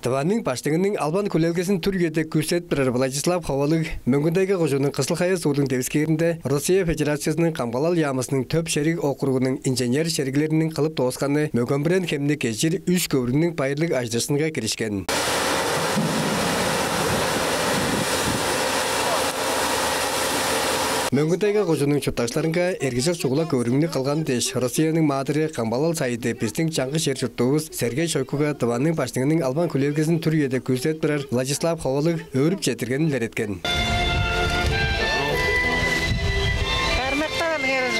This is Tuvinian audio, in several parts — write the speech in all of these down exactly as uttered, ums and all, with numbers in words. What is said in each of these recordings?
Тываның Баштыңының албан хүлээлгезин түр үеде күүседип турар Владислав Ховалыг Мөңгүн-Тайга кожууннуң Кызыл-Хая суурдуң девискээринде Россия Федерациязының Камгалал яамызының Төп шериг округунуң инженер шериглериниң кылып доосканы Мөген-Бүрен хемни кежир үш көвүрүгнүң байырлыг ажыдыышкынынга киришкен. Мөңгүн-Тайга кожууннуң чурттакчыларынга эргежок чугула көвүрүгнү кылганы дээш, Россияның Маадыры Камгалал сайыды бистиң чаңгыс чер-чурттуувус Сергей Шойгуга Тываның Баштыңының албан хүлээлгезин түр үеде күүседип турар Владислав Ховалыг өөрүп четтиргенин илереткен. Бармактап алыңар.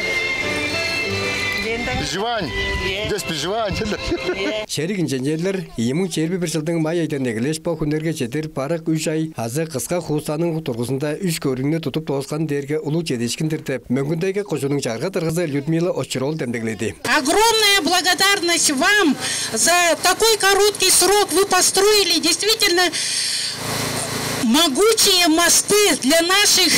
Биживань. Здесь биживань. Шериг инженерлер ийи муң чээрби бир чылдың май айдан эгелээш бо хүннерге чедир барык үш ай азы кыска хуусаның дургузунда үш көвүрүгнү тудуп доосканы дээрге улуг чедиишкин-дир деп, Мөңгүн-Тайга кожууннуң чагырга даргазы Людмила Очур-оол демдегледи. Огромная благодарность вам за такой короткий срок. Вы построили действительно могучие мосты для наших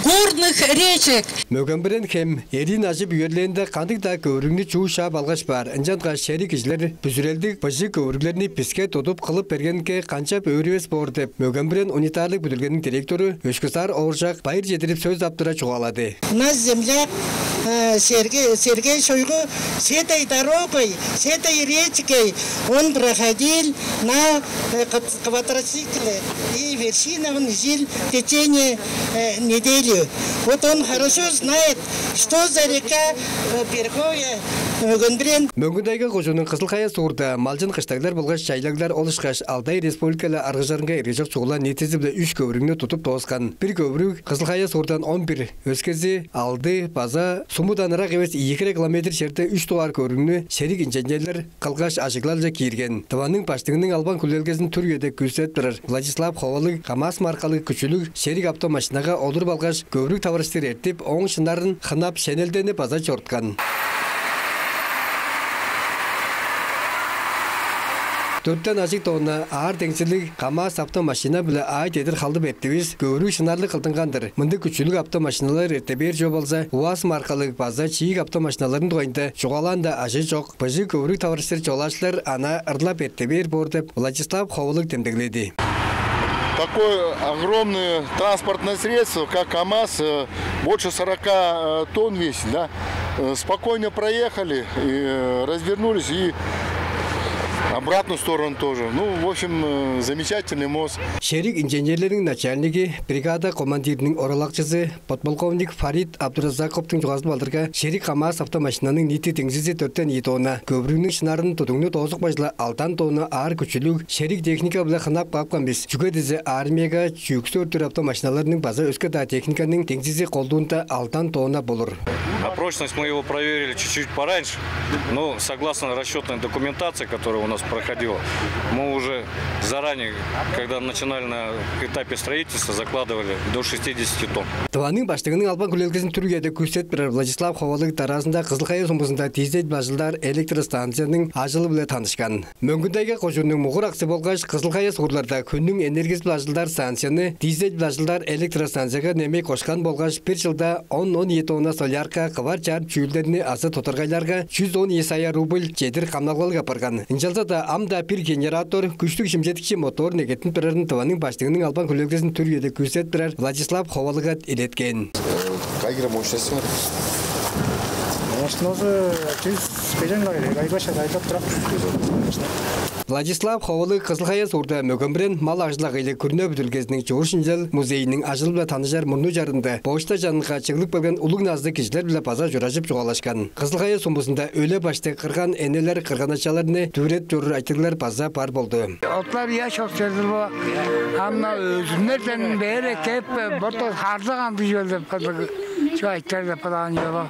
горных речек. Мөген-Бүрен хем эриин ажып үерлээнде кандыг-даа көвүрүгнү чүү шаап алгаш баар, ынчангаш шериг кижилер бүзүрелдиг быжыг көвүрүглерни биске тудуп кылып бергенге канчап өөрүвес боор деп, Мөген-Бүрен унитарлыг бүдүрүлгениң директору Өшкү-Саар Ооржак байыр чедирип сөс аптыра чугаалады. У нас земляк, э, Сергей, Сергей Шойгу с этой дорогой, с этой речкой он проходил на, э, квадроцикле и вершина он жил в течение, э, недели. Вот он хорошо знает, что за река, э, Берговая, э, Мөген-Бүрен. Мөңгүн-Тайга кожууннуң Кызыл-Хая суурда малчын кыштаглар болгаш чайлаглар, ол ышкаш Алтай Республика-биле аргыжарынга эргежок чугула ниитизи-биле үш көвүрүгнү тудуп дооскан. Бир көвүрүг Кызыл-Хая суурдан он бир, өскези алды база сумудан ырак эвес ийи хире километр черде үш дугаар көвүрүгнү шериг инженерлер кылгаш ажыглалче киирген. Тываның Баштыңының албан хүлээлгезин түр үеде күүседип турар Владислав Ховалыг КамАЗ маркалыг күчүлүг шериг автомашинага олуруп алгаш, көвүрүг таварыштыр эртип, ооң шынарын хынап, шенелдени база чоруткан. Дөртен ажыг тонна аар деңзилиг КамАЗ автомашина-биле аай дедир халдып эртивис көвүрүг шынарлыг кылдынган-дыр. Мындыг күчүлүг автомашиналар эрте бээр чоп алза, УАЗ маркалыг база чиик автомашиналарның дугайында чугаалаан-даа ажыы чок. Быжыг көвүрүг таварыштыр чолаачылар аны ырлап эрте бээр боор деп, Владислав Ховалыг демдегледи. Такое огромное транспортное средство, как КамАЗ, э, больше сорока, э, тонн весит, да? Э, спокойно проехали, и, э, развернулись и обратную сторону тоже. Ну, в общем, э, замечательный мост. Шериг инженерлериниң начальниги, бригада командириниң оралакчызы подполковник Фарид Абдуразаковтуң чугаазы-биле алырга, шериг КамАЗ автомашинаның ниити деңзизи дөртен ийи тонна, көвүрүгнүң шынарын тудугну доозупкаш-ла алдан тонна аар күчүлүг шериг техника-биле хынап каапкан бис. Чүге дизе армияга чүъксү өрттүр автомашиналарның база өске-даа техниканың деңзизи колдуунда алдан тонна болур. На прочность мы его проверили чуть-чуть пораньше, но согласно расчетной документации, которая у нас проходила, мы уже заранее, когда начинали на этапе строительства, закладывали до шестидесяти тонн. Тываның Баштыңының албан хүлээлгезин түр үеде күүседип турар Владислав Ховалыг дараазында Кызыл-Хая сумузунда дизель-биле ажылдаар электростанцияның ажылы-биле танышкан. Мөңгүн-Тайга кожууннуң Мугур-Аксы болгаш Кызыл-Хая суурларда хүннүң энергиязы-биле ажылдаар станцияны дизель-биле ажылдаар электростанцияга немей кошкан болгаш, бир чылда он, он ийи тонна солярка, кывар-чаар чүүлдерни азы тодаргайларга чүс он ийи сая рубль чедир камналгалыг апарган. Ынчалза-даа ам-даа бир генератор, күштүг шимчедикчи мотор негеттинип турарын Тываның Баштыңының албан хүлээлгезин түр үеде күүседип турар Владислав Ховалыгга илеткен. Кай хире мощность бар? Мощность чүс бежен кай, кайгаш айдап турар. Владислав Ховалыг Кызыл-Хая суурда Мөген-Бүрен мал ажыл-агыйлыг күрүне бүдүрүлгезиниң чуур-шинчилел музейиниң ажылы-биле таныжар мурнуу чарында почта чанынга чыглып келген улуг назылыг кижилер-биле база ужуражып чугаалашкан. Кызыл-Хая сумузунда өйле баштыг кырган-энелер кырган-ачаларны дүвүредип чоруур айтырыглар база бар болду. Отлар ыяш оскердир бо. Ам-на өзүннерден бээр эккеп, бото харлыг андыг чүвел деп кылдыг чү айтар деп кылаан чүве бо.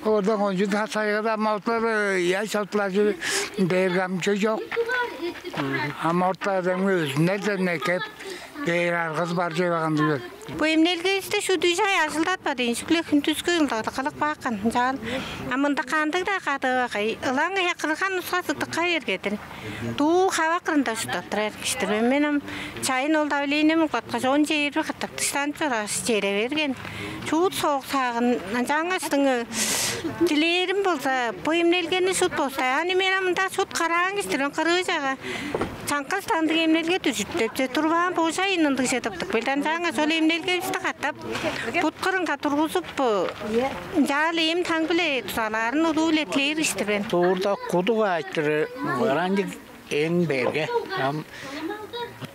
Орда кончуг тас сайгада ам отлар ыяш отлажы бээр камчы чок. Ам орта демги өзүннерден эккеп бээр аргызы бар чүве кандыг чүвел. Бо эмнелгевисти шуут үш ай ажылдатпадыйн, шүгле хүндүскү ылдагды кылып каапкан. Ынчаан а мында кандыг-даа кадыы багай, ылаңгыя кырган ускас ыдыкка бергедир. Дуу хавак кырында шуптап турар киштир мен. Мен ам чайын ол давлением углаткаш, он чээрби катап дыштанып чорааш, чере берген. Шуут соок саагын, ынчангаштың дилээрим болза, бо эмнелгени шуут бостаан. Аны мен ам мында шуут караан киштир мен, кырыы чага. чаңгыс тандыг эмнелге дүжүп депче турбаан, божайын ындыг чедиптик билден чаңгыс ол эмнелгевисти катап бут кырынга тургузуп, ынчаал эм таң-биле дузалаарын улуу-биле тилээр иштирбен. Суурда кудуг айтыры бараанчык эң берге. Ам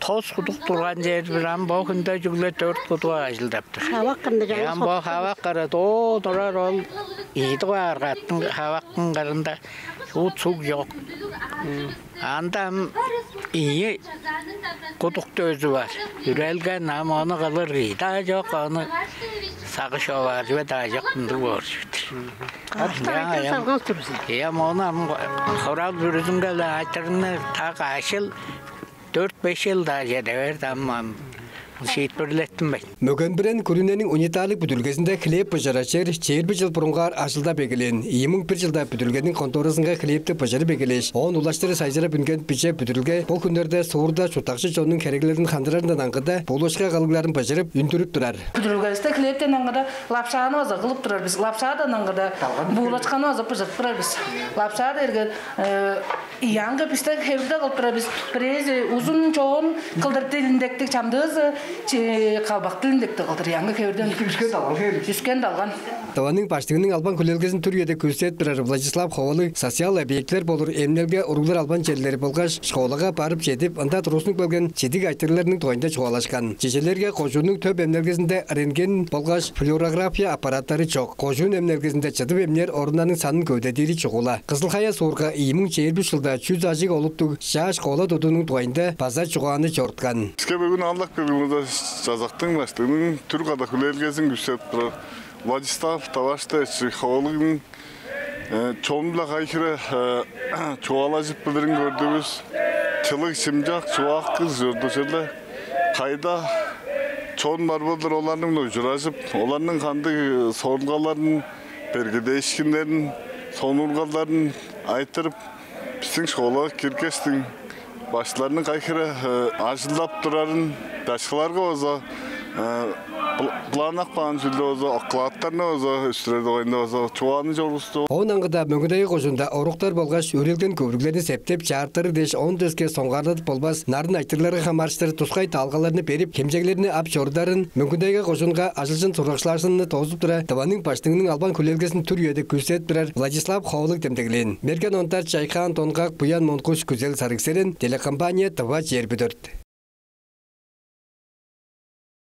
тос кудук турган чер бир, ам бо хүнде чүгле дөрт кудук ажылдаптыр. Хавак кырында чаңгыс. Ам бо хавак кыры доо турар, ол ийди квадраттың хавактың кырында шуут суг чок. Анда ам ийи кудукту өзү бар. Үрелген, ам ону кылыр кыйдаа чок, ону сагыш оваар чүве-даа чок, ындыг боор чүве-дир. Артта айтырып салган тур бис. Ийе, ам ону ам хорал бүрүзүнге-ле айтырыңны так ашыл дөрт-беш чыл-даа чеде берди, ам, ам шиитпирлеттинмейн. Мөген-Бүрен күрүнениң унитарлыг бүдүрүлгезинде хлеб быжырар чер чээрби чыл бурунгаар ажылдап эгелээн. Ийи муң бир чылда бүдүрүлгениң конторазынга хлебти быжырып эгелээш, оон улаштыр сайзырап үнген биче бүдүрүлге бо хүннерде суурда чурттакчы чоннуң хереглерин хандырарындан аңгыда, булочка калыгларын быжырып, үндүрүп турар. Бүдүрүлгевисте хлебтен аңгыда лапшаны база кылып турар бис. Лапшадан аңгыда булочканы база быжырып турар бис. Лапша дээрге, э, аңгы бисте хевирде кылып турар бис. Бирээзи узун, чоон кылдыр, дилиндектиг, чамдыызы чи-, калбак дилиндектиг кылдыр. Аңгы хевирден үскен далган. Үскен далган. Тываның Баштыңының албан-хүлээлгезин түр үеде күүседип турар Владислав Ховалыг социал объектилер болур эмнелге уруглар албан черлери болгаш школага барып чедип, ында тургузунуп келген чидиг айтырыгларның дугайында чугаалашкан. Чижээлээрге, кожууннуң төп эмнелгезинде рентген болгаш флюорография аппараттары чок. Кожуун эмнелгезинде чыдып эмнээр оруннарның санын көвүдедири чугула. Кызыл-Хая суурга ийи муң чээрби үш чылда чүс ажыг олуттуг чаа школа тудуунуң дугайында база чугааны чоруткан. Биске бөгүн аалдап келгенивисте Чазактың Баштыңының түр када хүлээлгезин күүседип турар Владислав Таваштынович Ховалыгның, э, чон-биле кайы хире, э, чугаалажып билирин көрдүвүс. Чылыг, чымчак, чугаалыг кыс чорду черле. Кайда чон бар болдур, оларның-биле ужуражып, оларның кандыг, э, сорулгаларын, бергедээшкиннерин, сонуургалдарын айтырып, бистиң школага киргештиң, башкыларның кайы хире, э, ажылдап турарын, башкыларга база, э, пл-, планнап каан чүүлдү база, окладтарны база өстүрер дугайында база чугааны чоргусту. Оон аңгыда Мөңгүн-Тайга кожуунда оруктар болгаш үрелген көвүрүглерни септеп, чаартырыг дээш, оон-даа өске соңгаарладып болбас нарын айтырыгларга хамаарыштыр тускай даалгаларны берип, хемчеглерни ап чорударын Мөңгүн-Тайга кожуунга ажылчын сургакчылаашкынны доозуп тура, Тываның Баштыңының албан-хүлээлгезин түр үеде күүседип турар Владислав Ховалыг демдеглээн. Мерген Ондар, Чайкаан Донгак, Буян Монгуш, Күзел Сарыг-Серен, телекомпания «Тыва чээрби дөрт».